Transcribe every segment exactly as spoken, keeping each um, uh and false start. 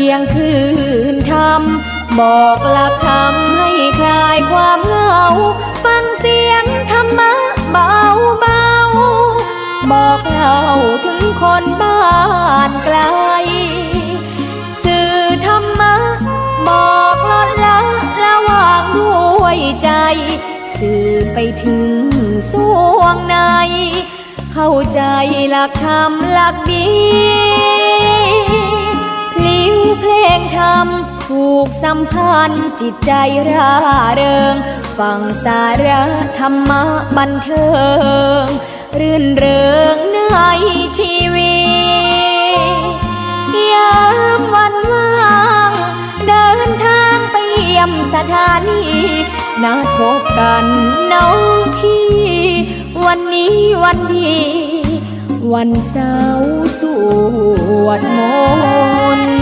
เสียงคลื่นธรรม บอกหลักธรรมให้คลายความเหงา ฟังเสียงธรรมะเบาๆ บอกเล่าถึงคนบ้านไกล สื่อธรรมะ บอกลดละละวางด้วยใจ สื่อไปถึงส่วงใน เข้าใจหลักธรรมหลักดี พลิ้วเพลงธรรมผูกสัมพันธ์จิตใจร่าเริง ฟังสาระธรรมะบันเทิง รื่นเริงในชีวิต ยามวันว่าง เดินทางไปเยี่ยมสถานี นัดพบกันน้องพี่ วันนี้วันดี วันเสาร์สวดมนต์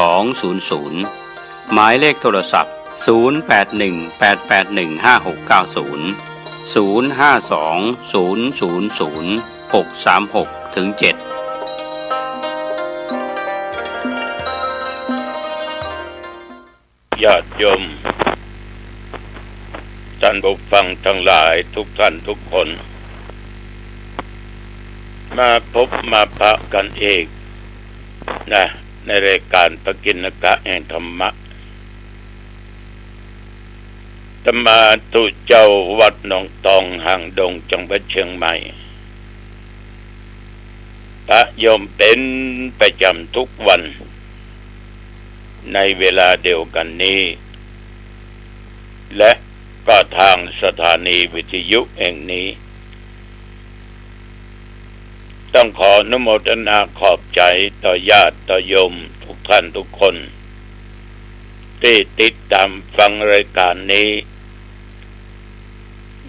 สองศูนย์ศูนย์ หมายเลขโทรศัพท์ ศูนย์แปดหนึ่ง แปดแปดหนึ่ง ห้าหกเก้าศูนย์ ศูนย์ห้าสอง ศูนย์ศูนย์ศูนย์ หกสามหก ถึง เจ็ด ญาติโยม ท่านผู้ฟังทั้งหลายทุกท่านทุกคน มาพบมาปะกันอีกนะ ในรายการพระกิณกะแห่งธรรมะ อาตมาตุ๊เจ้าวัดหนองตองหางดง จังหวัดเชียงใหม่ พระโยมเป็นประจำทุกวัน ในเวลาเดียวกันนี้ และก็ทางสถานีวิทยุแห่งนี้ ต้องขออนุโมทนาขอบใจต่อญาติต่อโยมทุกท่านทุกคน ที่ติดตามฟังรายการนี้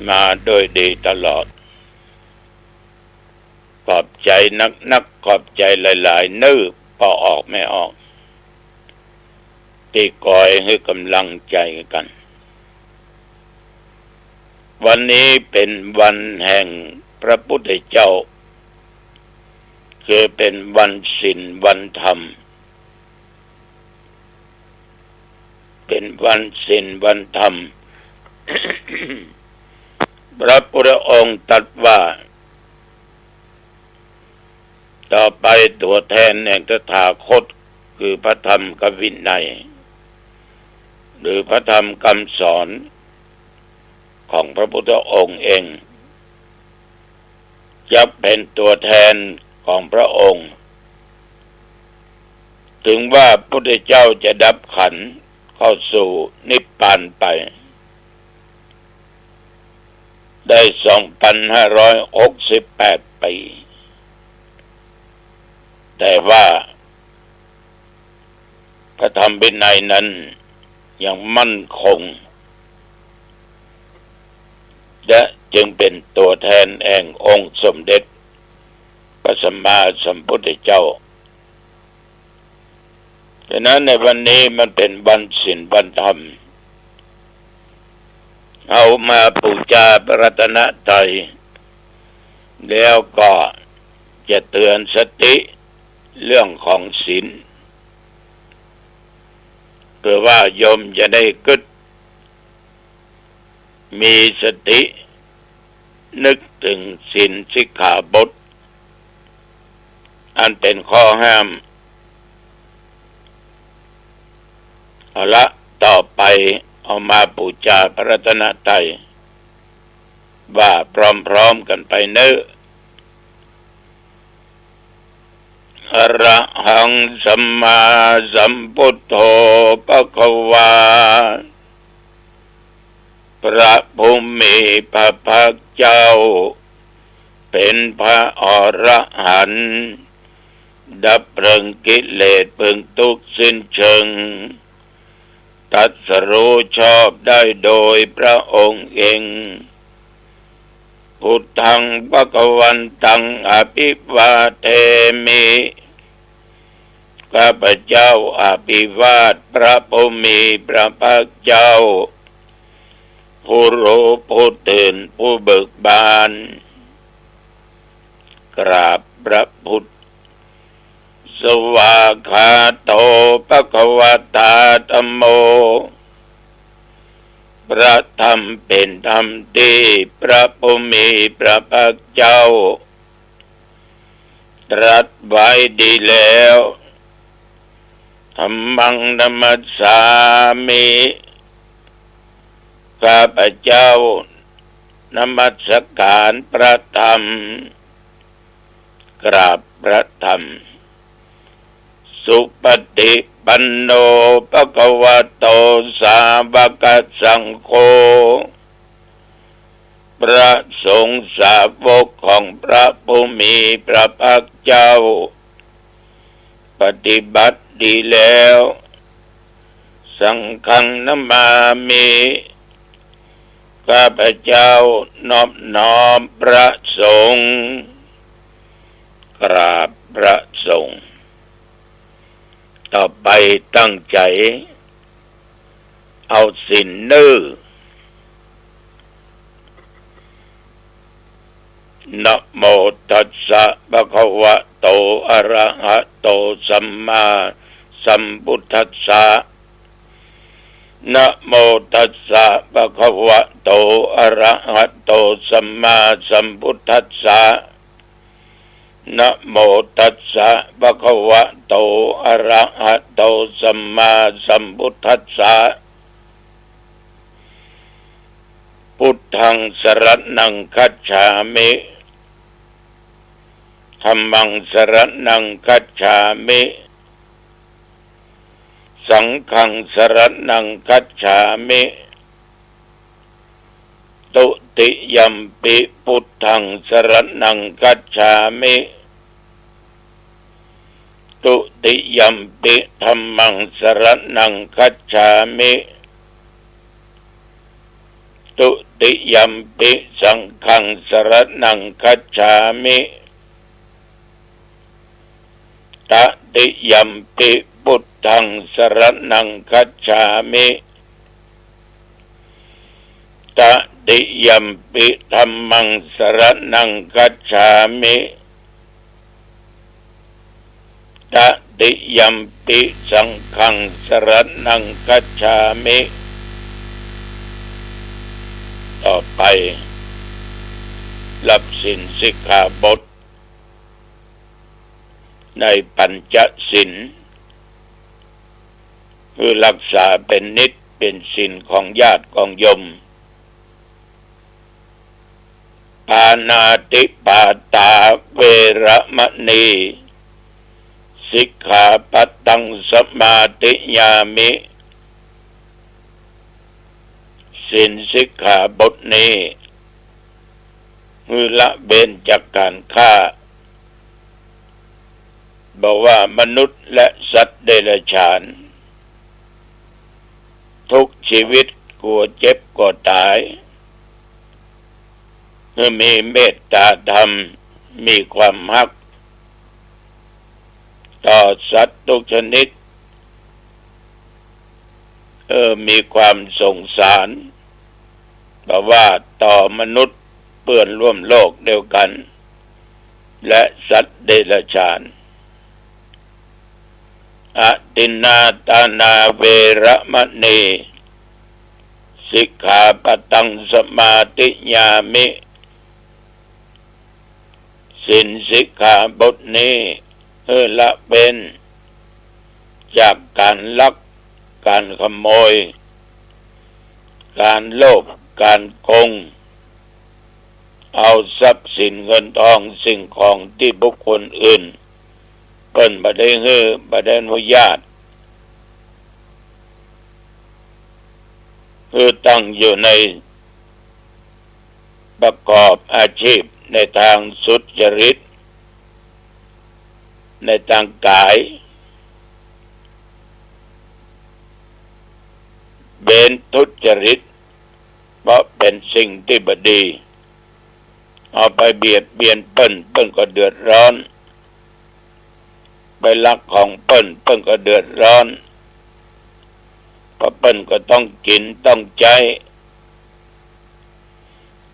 มาโดยดีตลอด ขอบใจนักๆ ขอบใจหลายๆ เน้อ ปอออกแม่ออก ตี้คอยหื้อกำลังใจ๋กั๋น วันนี้เป๋นวันแห่งพระพุทธเจ้า คือเป๋นวันศีลวันธรรม เป๋นวันศีลวันธรรม พระพุทธองค์ตรัสว่า ต่อไปตัวแทนแห่งตถาคต คือพระธรรมกวินัย หรือพระธรรมคำสอนของพระพุทธองค์เอง จะเป๋นตัวแทนของพระองค์ ถึงว่าพุทธเจ้าจะดับขันธ์เข้าสู่นิพพานไป ได้สองพันห้าร้อยหกสิบแปดปี แต่ว่าพระธรรมวินัยนั้นยังมั่นคง และจึงเป๋นตัวแทนแห่งองค์สมเด็จพระสัมมาสัมพุทธเจ้า ฉะนั้นในวันนี้มันเป๋นวันศีลวันธรรม เอามาปู๋จาพระรัตนตรัย แล้วก็จะเตือนสติเรื่องของศีล เพื่อว่าโยมจะได้กึ๊ด มีสตินึกเถิงศีลสิกขาบท อันเป๋นข้อห้าม เอาละ ต่อไปเอามาปู๋จาพระรัตนตรัย ว่าพร้อมๆ กั๋นไปเน้อ อะระหังสัมมาสัมพุทโธภะคะวา พระผู้มีพระภาคเจ้า เป๋นพระอรหันต์ ดับเพลิงกิเลสเพลิงทุกข์สิ้นเชิง ตรัสรู้ชอบได้โดยพระองค์เอง Buddhaṃ bhagavantaṃ abhivādemi. ข้าพเจ้าอภิวาทพระผู้มีพระภาคเจ้า ผู้รู้ผู้ตื่นผู้เบิกบาน กราบพระพุทธ Svākkhāto bhagavatā dhammo. พระธรรมเป๋นธรรมตี้พระผู้มีพระภาคเจ้าตรัสไว้ดีแล้ว Dhammaṃ namassāmi. ข้าพเจ้านมัสการพระธรรม กราบพระธรรม Supaṭipanno bhagavato sāvakasaṅgho. พระสงฆ์สาวกของพระผู้มีพระภาคเจ้า ปฏิบัติดีแล้ว Saṅghaṃ namāmi. ข้าพเจ้านอบน้อมพระสงฆ์ กราบพระสงฆ์ ต่อไปตั้งใจ๋เอาศีลเน้อ Namo tassa bhagavato arahato sammāsambuddhassa. Namo tassa bhagavato arahato sammāsambuddhassa. Namo tassa bhagavato arahato sammāsambuddhassa. Buddhaṃ saraṇaṃ gacchāmi. Dhammaṃ saraṇaṃ gacchāmi. Saṅghaṃ saraṇaṃ gacchāmi. Dutiyampi buddhaṃ saraṇaṃ gacchāmi. Dutiyampi dhammaṃ saraṇaṃ gacchāmi. Dutiyampi saṅghaṃ saraṇaṃ gacchāmi. Tatiyampi buddhaṃ saraṇaṃ gacchāmi. Tatiyampi dhammaṃ saraṇaṃ gacchāmi. Tatiyampi saṅghaṃ saraṇaṃ gacchāmi. ต่อไปรับศีลสิกขาบท ในปัญจศีล คือรักษาเป๋นนิจเป๋นศีลของญาติของโยม Pāṇātipātā veramaṇī sikkhāpadaṃ samādiyāmi. ศีลสิกขาบทนี้ คือละเว้นจากก๋านฆ่า บ่ว่ามนุษย์และสัตว์เดรัจฉาน ทุกชีวิตกั๋วเจ็บกั๋วต๋าย คือมีเมตตาธรรม มีความฮักต่อสัตว์ทุกชนิด เออ มีความสงสาร บ่ว่าต่อมนุษย์เปื้อนร่วมโลกเดียวกั๋น และสัตว์เดรัจฉาน Adinnādānā veramaṇī sikkhāpadaṃ samādiyāmi. ศีลสิกขาบทนี้ คือละเว้นจากก๋านลัก ก๋านขโมย ก๋านโลภ ก๋านโกง เอาทรัพย์สินเงินทองสิ่งของตี้บุคคลอื่นเปิ้นบ่ได้หื้อ บ่ได้อนุญาต คือตั้งอยู่ใน ประกอบอาชีพในตางสุจริต ในตางก๋าย เว้นทุจริต เพราะเป๋นสิ่งตี้บ่ดี เอาไปเบียดเบียนเปิ้น เปิ้นก็เดือดร้อน ไปลักของเปิ้น เปิ้นก็เดือดร้อน เพราะเปิ้นก็ต้องกิ๋นต้องใจ๊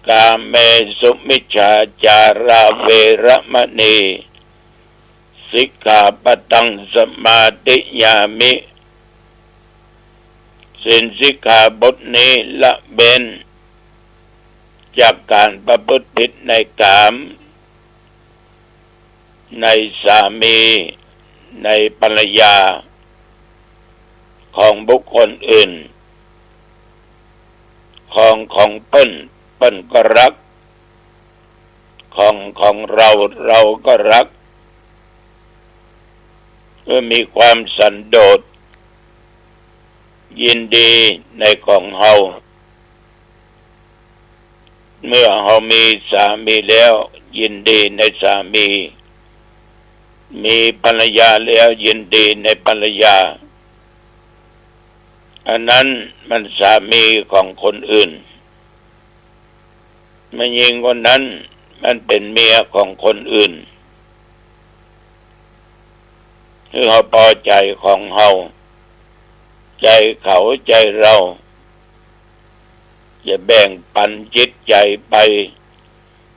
กาเมสุมิจฉาจาราเวระมะณี สิกขาปะตังสมาธิยามิ ศีลสิกขาบทนี้ละเว้นจากก๋านประพฤติผิดในกาม ในสามี ในภรรยาของบุคคลอื่น ของของเปิ้น เปิ้นก็ฮัก ของของเฮา เฮาก็ฮัก เมื่อมีความสันโดษ ยินดีในของเฮา เมื่อเฮามีสามีแล้ว ยินดีในสามี มีภรรยาแล้ว ยินดีในภรรยา อันนั้นมันสามีของคนอื่น แม่ญิงคนนั้นมันเป๋นเมียของคนอื่น คือเฮาปอใจ๋ของเฮา ใจ๋เขาใจ๋เฮา จะแบ่งปันจิตใจ๋ไป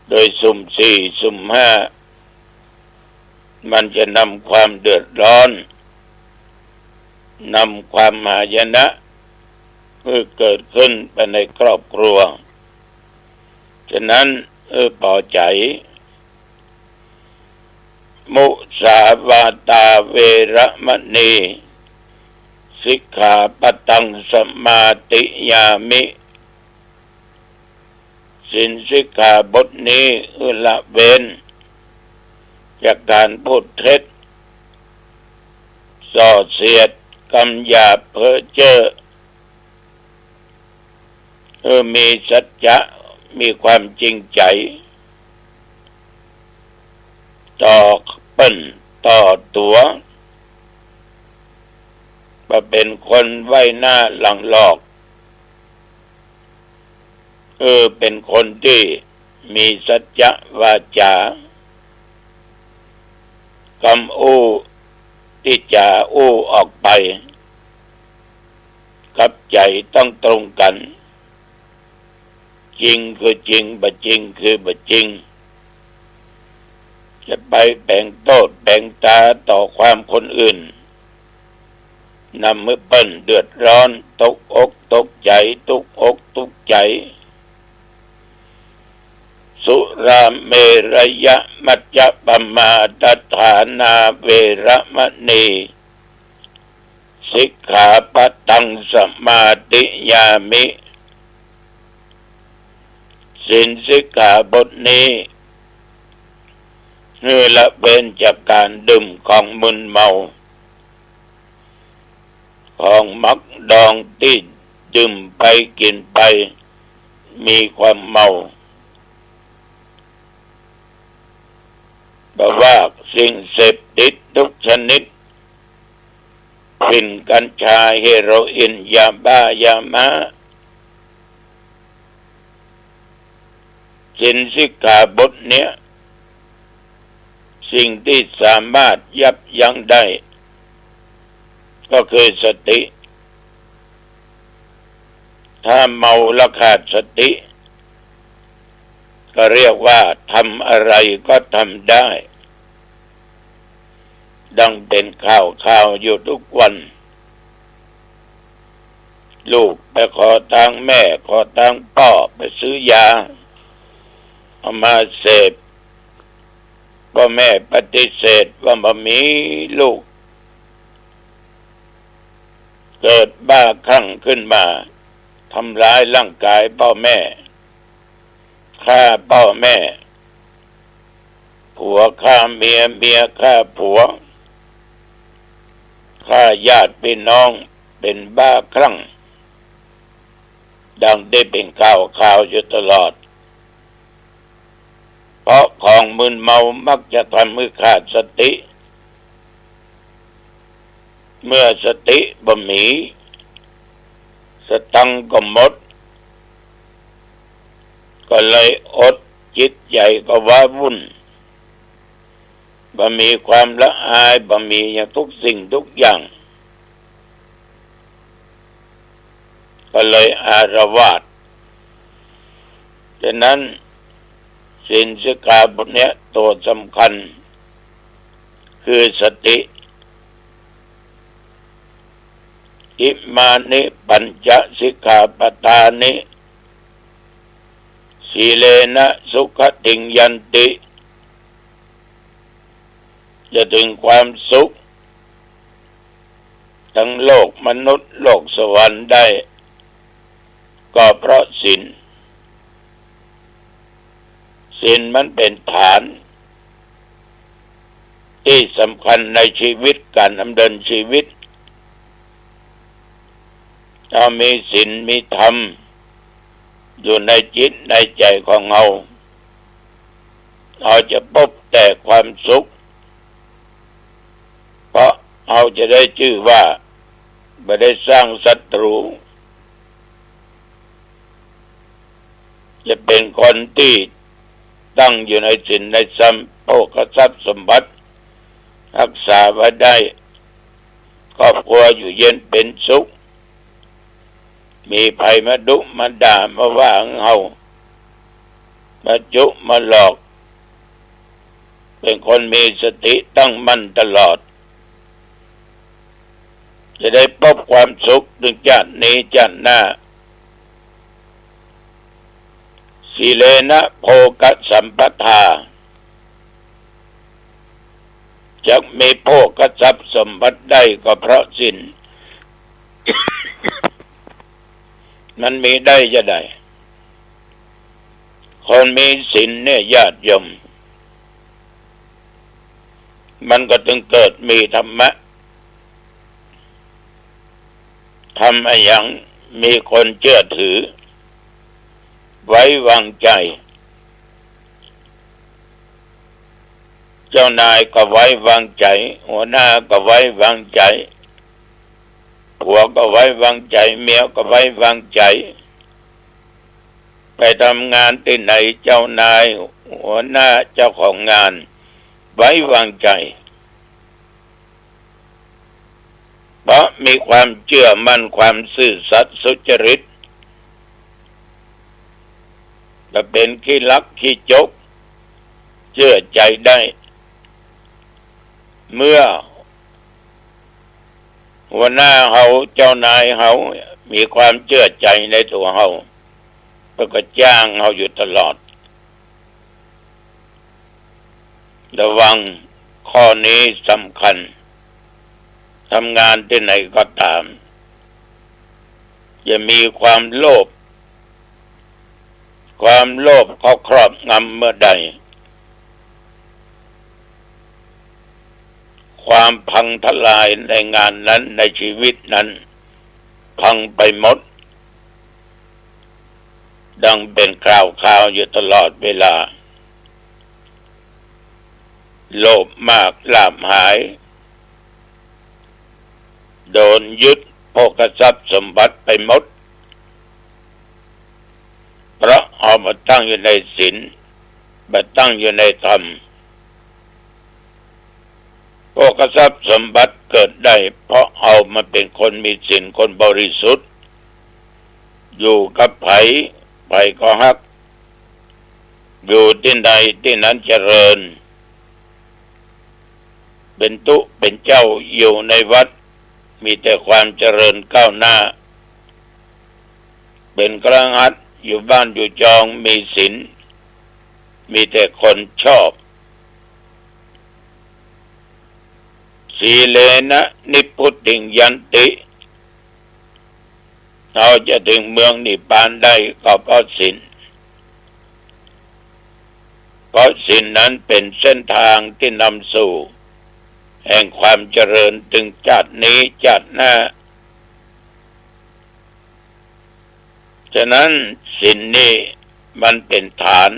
โดยสุ่มสี่ สุ่มห้า มันจะนำความเดือดร้อน นำความหายนะ เออ เกิดขึ้นไปในครอบครัว ฉะนั้น เออ ปอใจ๋ มุสาวาตาเวระมะณี สิกขาปะตังสมาธิยามิ ศีลสิกขาบทนี้ เออ ละเว้นจากก๋านพูดเท็จ ส่อเสียด กำหยาบ เพ้อเจ้อ เออ มีสัจจะ มีความจริงใจ๋ ต่อเปิ้น ต่อตั๋ว บ่เป๋นคนไว้หน้าหลังหลอก เออ เป๋นคนตี้มีสัจจะวาจา กำอู้ตี้จะอู้ออกไป กับใจ๋ต้องตรงกั๋น จริงคือจริง บ่จริงคือบ่จริง จะไปแป๋งโต้ษแป๋งต๋าต่อความคนอื่น นำหื้อเปิ้นเดือดร้อน ตกอกตกใจ๋ ตุ๊กอกตุ๊กใจ๋ สุราเมรยมัจจปมาทฐานาเวระมะณี สิกขาปะตังสมาธิยามิ ศีลสิกขาบทนี้ เออ ละเว้นจากก๋านดื่มของมึนเมา ของหมักดองตี้ดื่มไปกิ๋นไป มีความเมา บ่ว่าสิ่งเสพติดทุกชนิด ฝิ่น กัญชา เฮโรอีน ยาบ้า ยาม้า ศีลสิกขาบทเนี้ย สิ่งตี้สามารถยับยั้งได้ ก็คือสติ ถ้าเมาแล้วขาดสติ ก็เรียกว่าทำอะไรก็ทำได้ ดังเป๋นข่าวๆ อยู่ทุกวัน ลูกไปขอตางค์แม่ ขอตางค์ป้อ ไปซื้อยา เอามาเสพ ป้อแม่ปฏิเสธว่าบ่มี ลูกเกิดบ้าคลั่งขึ้นมา ทำร้ายร่างกายป้อแม่ ฆ่าป้อแม่ ผัวฆ่าเมีย เมียฆ่าผัว ฆ่าญาติพี่น้อง เป๋นบ้าคลั่ง ดังได้เป๋นข่าวๆ อยู่ตลอด เพราะของมึนเมามักจะทำหื้อขาดสติ เมื่อสติบ่มี สตังค์ก็หมด ก็เลยอด จิตใจ๋ก็ว้าวุ่น บ่มีความละอาย บ่มีอย่างทุกสิ่งทุกอย่าง ก็เลยอาละวาด ฉะนั้นศีลสิกขาบทเนี้ยตัวสำคัญคือสติ อิมานิปัญจสิกขาปะทานิ สีเลนะสุขติงยันติ จะถึงความสุขทั้งโลกมนุษย์โลกสวรรค์ได้ ก็เพราะศีล ศีลมันเป๋นฐานตี้สำคัญในชีวิต ก๋านดำเนินชีวิต เฮามีศีลมีธรรมอยู่ในจิตในใจ๋ของเฮา เฮาจะปบแต่ความสุข เพราะเฮาจะได้จื้อว่าบ่ได้สร้างศัตรู๋ จะเป๋นคนตี้ตั้งอยู่ในศีลในธรรม โภคทรัพย์สมบัติฮักษาไว้ได้ ครอบครัวอยู่เย็นเป๋นสุข มีใผมาดุมาด่ามาว่าเฮา มาจุมาหลอก เป๋นคนมีสติตั้งมั่นตลอด จะได้ปบความสุขตึงจาตินี้จาติหน้า สีเลนะโภคสัมปทา จักมีโภคทรัพย์สมบัติได้ก็เพราะศีล มันมีได้จาใด คนมีศีลเนี่ยญาติโยม มันก็ตึงเกิดมีธรรมะ ธรรมอะหยัง มีคนเจื้อถือ ไว้วางใจ๋ เจ้านายก็ไว้วางใจ๋ หัวหน้าก็ไว้วางใจ๋ ผัวก็ไว้วางใจ๋ เมียก็ไว้วางใจ๋ ไปทำงานตี้ไหน เจ้านาย หัวหน้า เจ้าของงาน ไว้วางใจ๋ เพราะมีความเจื้อมั่น ความซื่อสัตย์สุจริต บ่เป๋นขี้ลักขี้จก เจื้อใจ๋ได้ เมื่อหัวหน้าเฮา เจ้านายเฮา มีความเจื้อใจ๋ในตั๋วเฮา เปิ้นก็จ้างเฮาอยู่ตลอด ระวังข้อนี้สำคัญ ทำงานตี้ไหนก็ต๋าม อย่ามีความโลภ ความโลภเข้าครอบงำเมื่อใด ความพังทลายในงานนั้น ในชีวิตนั้น พังไปหมด ดังเป๋นข่าวๆ อยู่ตลอดเวลา โลภมาก ลาภหาย โดนยึดโภคทรัพย์สมบัติไปหมด เพราะเอามาตั้งอยู่ในศีล มาตั้งอยู่ในธรรม โภคทรัพย์สมบัติเกิดได้ เพราะเอามาเป๋นคนมีศีล คนบริสุทธิ์ อยู่กับใผ ใผก็ฮัก อยู่ตี้ใดตี้นั้นเจริญ เป๋นตุ๊เป๋นเจ้า อยู่ในวัด มีแต่ความเจริญก้าวหน้า เป๋นคฤหัสถ์ อยู่บ้านอยู่จอง มีศีล มีแต่คนชอบ สีเลนะนิพพุติงยันติ เฮาจะถึงเมืองนิพพานได้ก็เพราะศีล เพราะศีลนั้นเป๋นเส้นตางตี้นำสู่แห่งความเจริญตึงจาตินี้จาติหน้า ฉะนั้นศีลนี่มันเป๋นฐาน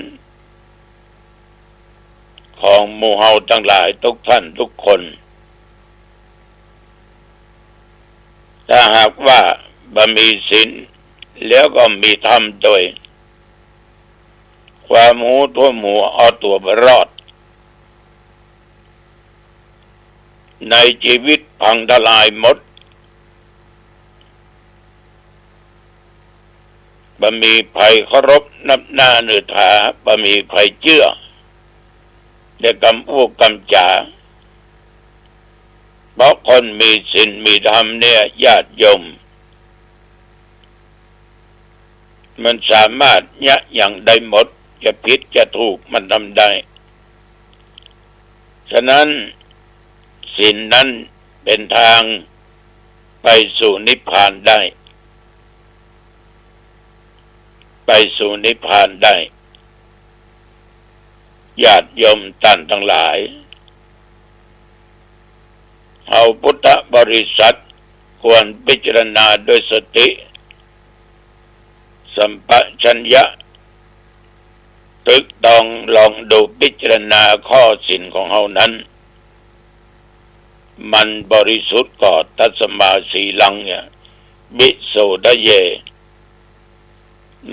ของหมู่เฮาตังหลายทุกท่านทุกคน ถ้าหากว่าบ่มีศีล แล้วก็มีธรรมโดย ความฮู้ท่วมหัวเอาตั๋วบ่รอด ในจีวิตพังทลายหมด บ่มีใผเคารพนับหน้าเนิดถา บ่มีใผเจื้อ ในกำอู้กำจ๋า เพราะคนมีศีลมีธรรมเนี่ย ญาติโยม มันสามารถเยียะหยังได้หมด จะผิดจะถูกมันทำได้ ฉะนั้นศีลนั้นเป๋นตางไปสู่นิพพานได้ ไปสู่นิพพานได้ ญาติโยมต้านตังหลาย เฮาพุทธบริษัทควรพิจารณาด้วยสติสัมปชัญญะ ตึกตองลองดูพิจารณาข้อศีลของเฮานั้น มันบริสุทธิ์ก่อ ตัสมาสีลังเนี่ย วิโสทะเย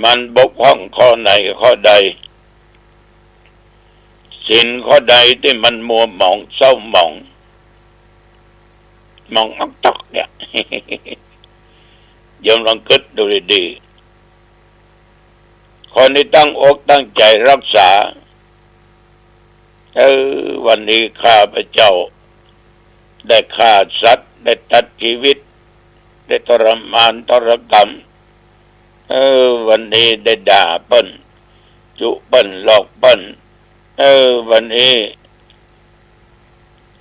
มันบกพร่องข้อไหนข้อใด ศีลข้อใดตี้มันมัวหมองเศร้าหมอง หมองอักตักเนี่ย โยมลองกึ๊ดดูดีๆ คนตี้ตั้งอกตั้งใจ๋ฮักษา เออ วันนี้ข้าพเจ้าได้ฆ่าสัตว์ ได้ตัดจีวิต ได้ทรมานทรกรรม เออ วันนี้ได้ด่าเปิ้น จุเปิ้น หลอกเปิ้น เออ วันนี้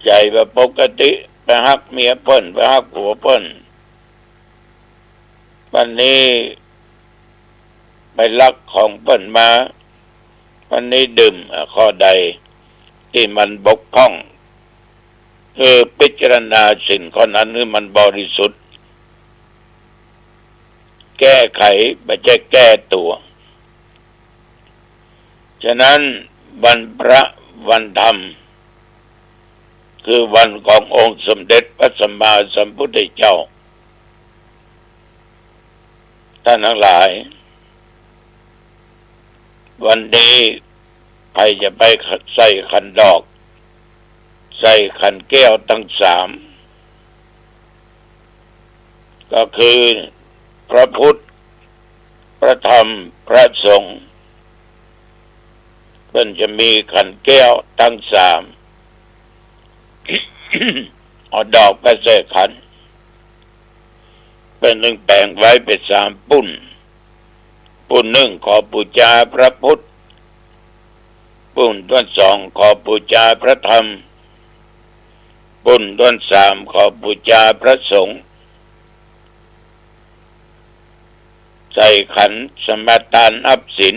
ใจ๋บ่ปกติ ไปฮักเมียเปิ้น ไปฮักผัวเปิ้น วันนี้ไปลักของเปิ้นมา วันนี้ดื่ม อ่ะ ข้อใดตี้มันบกพร่อง คือพิจารณาศีลข้อนั้นหื้อมันบริสุทธิ์ แก้ไข บ่ใจ้แก้ตั๋ว ฉะนั้นวันพระวันธรรม คือวันขององค์สมเด็จพระสัมมาสัมพุทธเจ้า ต้านตังหลาย วันนี้ใผจะไปใส่ขันดอก ใส่ขันแก้วตังสาม ก็คือพระพุทธ พระธรรม พระสงฆ์ เปิ้นจะมีขันแก้วตังสาม เอาดอกไปใส่ขัน เปิ้นจึงแป๋งไว้เป๋นสามปุ้น ปุ้นนึ่งขอปู๋จาพระพุทธ ปุ้นต้นสองขอปู๋จาพระธรรม ปุ้นต้นสามขอปู๋จาพระสงฆ์ ใส่ขันสมาตานอับศีล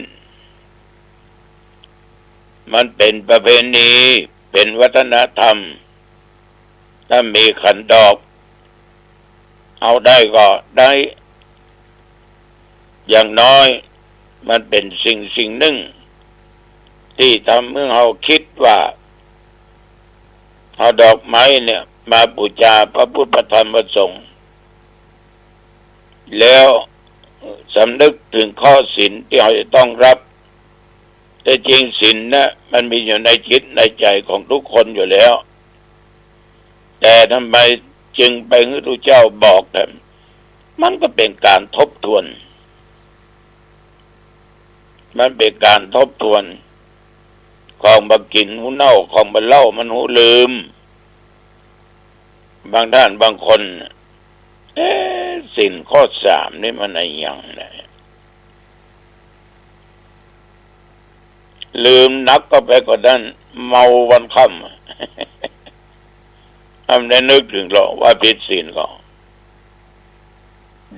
มันเป๋นประเพณี เป๋นวัฒนธรรม ถ้ามีขันดอก เอาได้ก็ได้ อย่างน้อยมันเป๋นสิ่งสิ่งนึ่ง ตี้ทำหื้อเฮาคิดว่า เอาดอกไม้เนี่ยมาปู๋จาพระพุทธพระธรรมพระสงฆ์ แล้วสำนึกเถิงข้อศีลตี้เฮาจะต้องฮับ แต่จริงศีลนะ มันมีอยู่ในจิตในใจ๋ของทุกคนอยู่แล้ว แต่ทำไมจึงไปหื้อตุ๊เจ้าบอกแถม มันก็เป๋นก๋านทบทวน มันเป๋นก๋านทบทวน ของบ่กิ๋นหูเน่า ของบ่เล่ามันหูลืม บางต้านบางคน เอ๊ะ ศีลข้อสามนี่มันอะหยังนะ ลืมหนักเข้าไปกว่านั้น เมาวันค่ำ ทำได้นึกเถิงหรอกว่าผิดศีลก็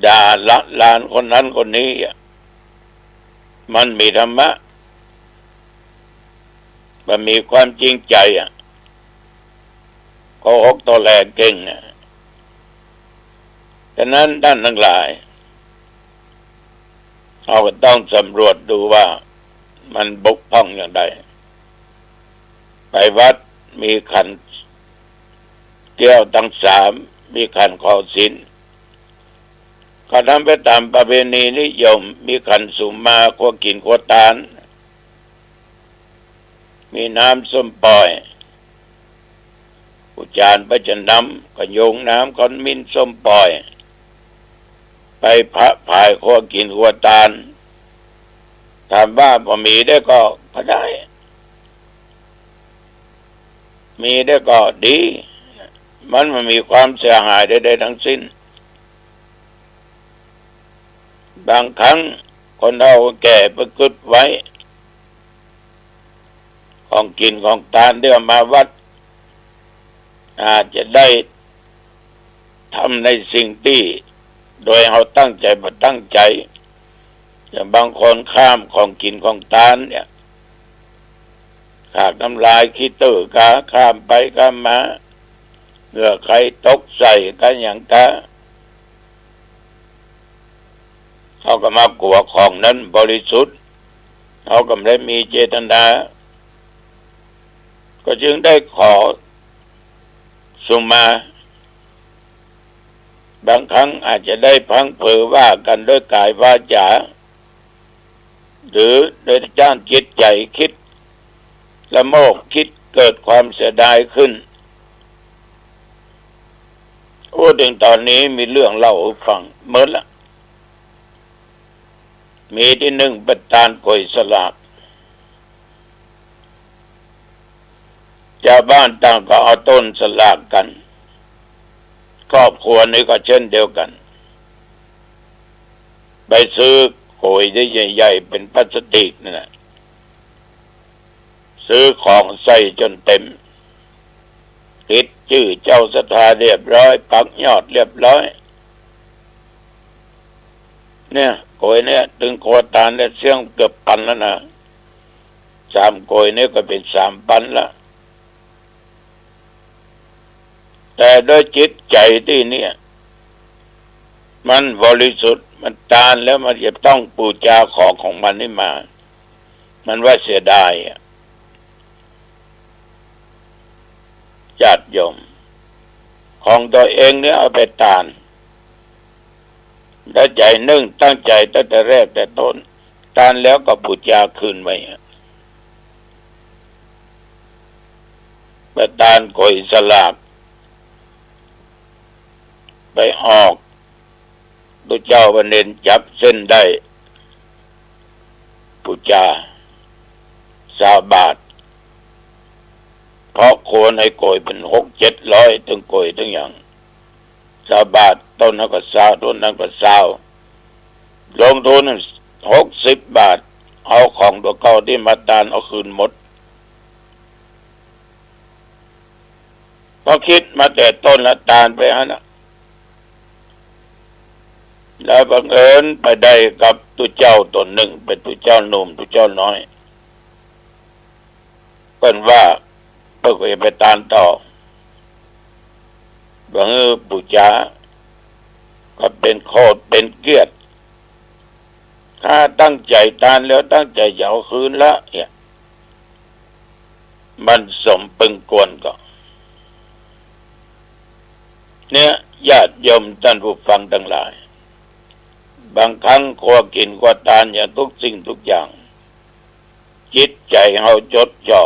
ด่าละลานคนนั้นคนนี้อะ มันมีธรรมะ มันมีความจริงใจ๋อะ โกหกตอแหลเก่งอะ ฉะนั้นต้านตังหลาย เฮาก็ต้องสำรวจดูว่ามันบกพร่องอย่างใด ไปวัดมีขันแก้วตังสาม มีขันขอศีล เขาทำไปต๋ามประเพณีนิยม มีขันสุมา ครัวกิ๋นครัวตาน มีน้ำส้มป่อย อุจจารไปจะนำก็โยงน้ำขมิ้นส้มป่อย ไปผะผายครัวกิ๋นครัวตาน ถามว่าบ่มีได้ก่อ ก็ได้ มีได้ก่อดี มันบ่มีความเสียหายใดๆ ทั้งสิ้น บางครั้งคนเฒ่าแก่ไปกึ๊ดไว้ ของกิ๋นของตานตี้เอามาวัด อาจจะได้ทำในสิ่งตี้โดยเฮาตั้งใจ๋บ่ตั้งใจ๋ อย่างบางคนข้ามของกิ๋นของตานเนี่ย ขากน้ำลายขี้เตื้อกา ข้ามไปข้ามมา เหงื่อใครตกใส่กาหยังกา เฮาก็มากั๋วของนั้นบริสุทธิ์ เฮาก็บ่ได้มีเจตนา ก็จึงได้ขอสุมา บางครั้งอาจจะได้พลั้งเผลอว่ากั๋นด้วยกายวาจา หรือได้จ้างจิตใจ๋คิดละโมบ คิดเกิดความเสียดายขึ้น โอ้ เถิงต๋อนนี้มีเรื่องเล่าหื้อฟังเมิดละ มีตี้นึ่งไปตานก๋วยสลาก จาวบ้านต่างก็เอาต้นสลากกั๋น ครอบครัวนี้ก็เช่นเดียวกั๋น ไปซื้อก๋วยตี้ใหญ่ๆ เป๋นพลาสติกนั่นแหละ ซื้อของใส่จ๋นเต๋ม ติดจื้อเจ้าศรัทธาเรียบร้อย ปักยอดเรียบร้อย เนี่ย ก๋วยเนี่ย เถิงครัวตานเนี่ย เสี้ยงเกือบปันแล้วนะ สามก๋วยเนี่ยก็เป๋นสามปันละ แต่ด้วยจิตใจ๋ตี้เนี่ย มันบริสุทธิ์ มันตานแล้วมันจะต้องปู๋จาของของมันนี่มา มันว่าเสียดายอะ ญาติโยม ของตั๋วเองเนี่ยเอาไปตาน แล้วใจ๋นึ่งตั้งใจ๋ตั้งแต่แรกแต่ต้น ตานแล้วก็ปู๋จาคืนไว้อะ ไปตานก๋วยสลาก ไปออก ตุ๊เจ้าว่าเณรจับเส้นได้ ปู๋จา ซาวบาท เพราะควรหื้อก๋วยเป๋นหกเจ็ดร้อย เถิงก๋วยเถิงหยัง ซาวบาท ต้นนั้นก็ซาว ต้นนั้นก็ซาว ลงทุนหกสิบบาท เอาของตั๋วเก่าตี้มาตานเอาคืนหมด เพราะคิดมาแต่ต้นละตานไปหั้นน่ะ แล้วบังเอิญไปได้กับตุ๊เจ้าต๋นนึ่ง เป๋นตุ๊เจ้าหนุ่ม ตุ๊เจ้าน้อย เปิ้นว่าเปิ้นก็จะไปตานต่อ บ่หื้อปู๋จา ก็เป๋นโขดเป๋นเกียรติ ถ้าตั้งใจ๋ตานแล้วตั้งใจ๋จะเอาคืนละเนี่ย มันสมปึงควรก่อ เนี่ย ญาติโยมต้านผู้ฟังตังหลาย บางครั้งครัวกิ๋นครัวตานอย่างทุกสิ่งทุกอย่าง จิตใจ๋เฮาจดจ่อ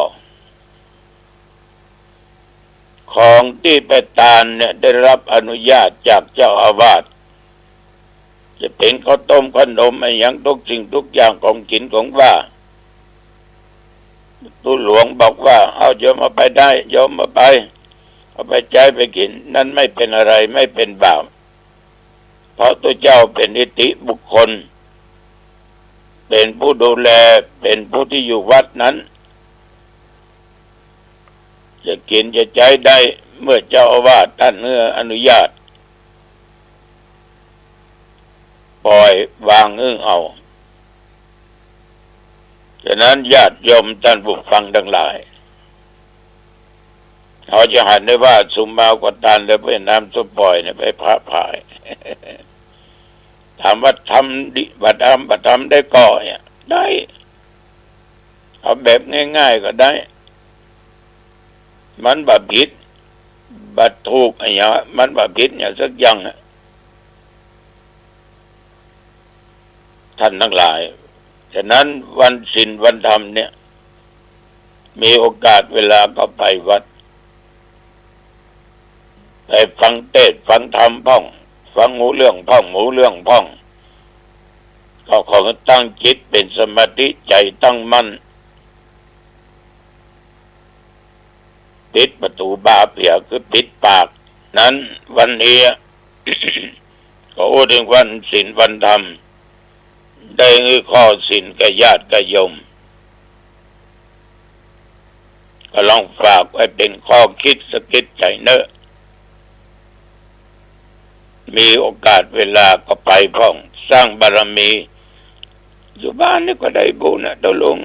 ของตี้ไปตานเนี่ยได้รับอนุญาตจากเจ้าอาวาส จะเป๋นข้าวต้มขนมอะหยังทุกสิ่งทุกอย่างของกิ๋นของว่า ตุ๊หลวงบอกว่า เอาโยมเอาไปได้ โยมเอาไป เอาไปใจ๊ไปกิ๋น นั้นไม่เป๋นอะไร ไม่เป๋นบาป เพราะตุ๊เจ้าเป๋นอิทธิบุคคล เป๋นผู้ดูแล เป๋นผู้ตี้อยู่วัดนั้น จะกิ๋นจะใจ๊ได้ เมื่อเจ้าอาวาสต้านหื้ออนุญาต ปล่อยวางหื้อเอา ฉะนั้นญาติโยมต้านผู้ฟังตังหลาย เฮาจะหันได้ว่าสุมมาก็ตานแล้วไปน้ำส้มป่อยเนี่ยไปผะผาย ถามว่าทำดี บ่ทำ บ่ทำได้ก่อเนี่ย ได้ เอาแบบง่ายๆ ก็ได้ มันบ่ผิด บ่ถูกอะหยัง มันบ่ผิดหยังสักอย่างอะ ต้านตังหลาย ฉะนั้นวันศีลวันธรรมเนี่ย มีโอกาสเวลาก็ไปวัด ไปฟังเทศน์ฟังธรรมพ่อง ฟังหูเรื่องพ่อง หูเรื่องพ่อง ก็ขอตั้งจิตเป๋นสมาธิ ใจ๋ตั้งมั่น ปิดประตู๋บาเปีย คือปิดปาก นั้นวันนี้ ก็อู้เถิงวันศีลวันธรรม ได้หื้อข้อศีลแก่ญาติแก่โยม ก็ลองฝากไว้เป๋นข้อคิดสะกิดใจ๋เนาะ มีโอกาสเวลาก็ไปพ่อง สร้างบารมี อยู่บ้านนี่ก็ได้บุญนะ ตกลง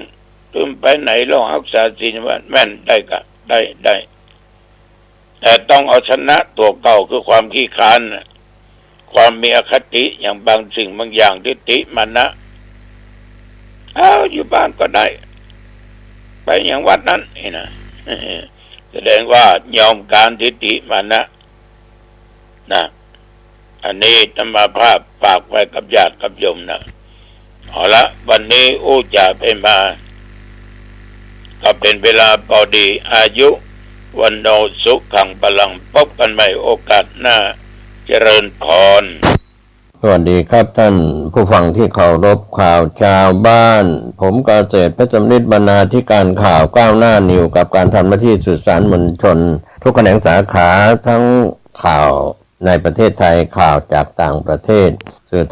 ตึงไปไหนลองฮักษาศีลวันแม่นได้กะ ได้ ได้ แต่ต้องเอาชนะตั๋วเก่าคือความขี้คร้านน่ะ ความมีอคติอย่างบางสิ่งบางอย่าง ทิฏฐิมานะ เอาอยู่บ้านก็ได้ ไปอย่างวัดนั้นนี่นะ แสดงว่ายอมก๊านทิฏฐิมานะ นะ อันนี้อาตมาภาพฝากไว้กับญาติกับโยมนะ เอาละ วันนี้อู้จ๋าไปมา ก็เป๋นเวลาปอดี อายุ วัณโณ สุขัง พลัง พบกั๋นใหม่โอกาสหน้า เจริญพร สวัสดีครับท่านผู้ฟังที่เคารพ ข่าวชาวบ้าน ผมเกษตรเพชรสำริด บรรณาธิการข่าวก้าวหน้านิวส์ กับการทำหน้าที่สื่อสารมวลชน ทุกแขนงสาขา ทั้งข่าวในประเทศไทย ข่าวจากต่างประเทศ สื่อ